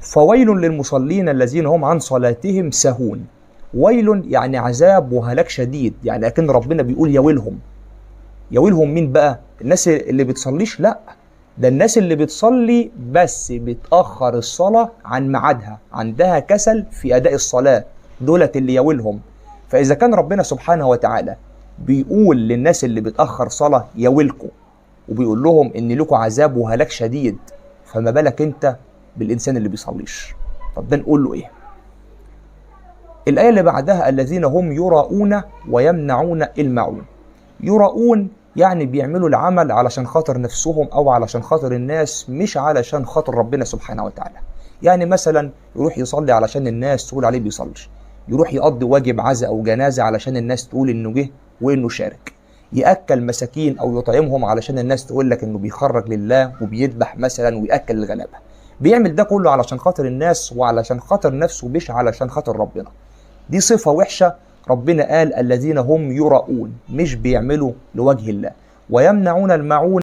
فويل للمصلين الذين هم عن صلاتهم ساهون. ويل يعني عذاب وهلاك شديد، يعني أكن ربنا بيقول يا ويلهم. يا ويلهم مين بقى؟ الناس اللي بتصليش؟ لا، ده الناس اللي بتصلي بس بتأخر الصلاة عن ميعادها، عندها كسل في أداء الصلاة، دولت اللي يا ويلهم. فإذا كان ربنا سبحانه وتعالى بيقول للناس اللي بتأخر صلاة يا ويلكم، وبيقول لهم إن لكم عذاب وهلاك شديد، فما بالك أنت بالإنسان اللي بيصليش؟ طب ده نقول له إيه؟ الآية اللي بعدها الذين هم يراؤون ويمنعون الماعون. يراؤون يعني بيعملوا العمل علشان خاطر نفسهم أو علشان خاطر الناس، مش علشان خاطر ربنا سبحانه وتعالى. يعني مثلا يروح يصلي علشان الناس تقول عليه بيصليش، يروح يقضي واجب عزاء أو جنازة علشان الناس تقول إنه جه وإنه شارك، يأكل مساكين أو يطعمهم علشان الناس تقول لك إنه بيخرج لله وبيذبح مثلا ويأكل الغلابة. بيعمل ده كله علشان خاطر الناس وعلشان خاطر نفسه، مش علشان خاطر ربنا. دي صفة وحشة. ربنا قال الذين هم يراؤون، مش بيعملوا لوجه الله. ويمنعون الماعون